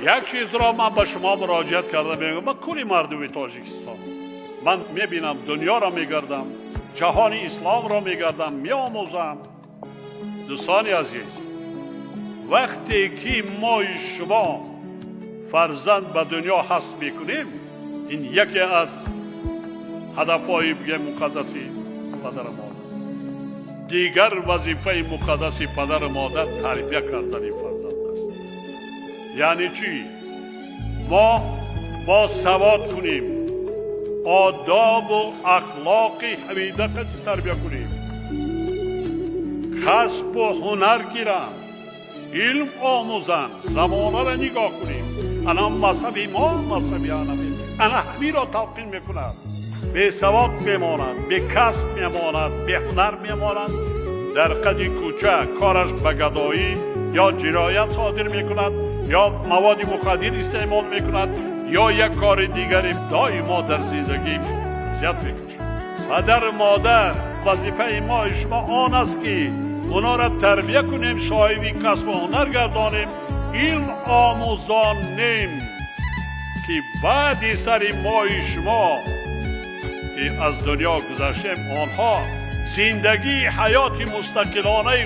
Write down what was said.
Як чизро ман ба шумо муроҷиат карда мегӯям, ба кулли мардуми Тоҷикистон. Ман мебинам, дунёро мегардам, ҷаҳони исломро мегардам, меомӯзам. Дӯстони азиз, вақте ки мои шумо фарзанд ба дунё ҳаст мекунем, ин яке аз ҳадафҳои муқаддаси падару модар. Дигар вазифаи муқаддаси падару модар тарбия кардани фарзанд аст. Яъне чӣ? Мо босавод кунем, одобу ахлоқи ҳамида тарбия кунем, касбу ҳунар гиранд, илм омӯзанд, замонаро нигоҳ кунем. Ана мазҳаби мо, мазҳаби ҳанафӣ, ана ҳамиро талқин мекунад. Бесавод мемонад, бекасб мемонад, беҳунар мемонад, дар қади кӯча кораш ба гадоӣ ё ҷиноят содир мекунад, ё маводи мухаддир истеъмол мекунад, ё як кори дигаре доимо дар зиндагӣ зиёд мекашад. Падару модар, вазифаи мои шумо он аст, ки онҳоро тарбия кунем, соҳиби касбу ҳунар гардонем, илм омӯзонем, ки баъди сари мои шумо ки аз дунё гузаштем, онҳо зиндагии ҳаёти мустақилонаи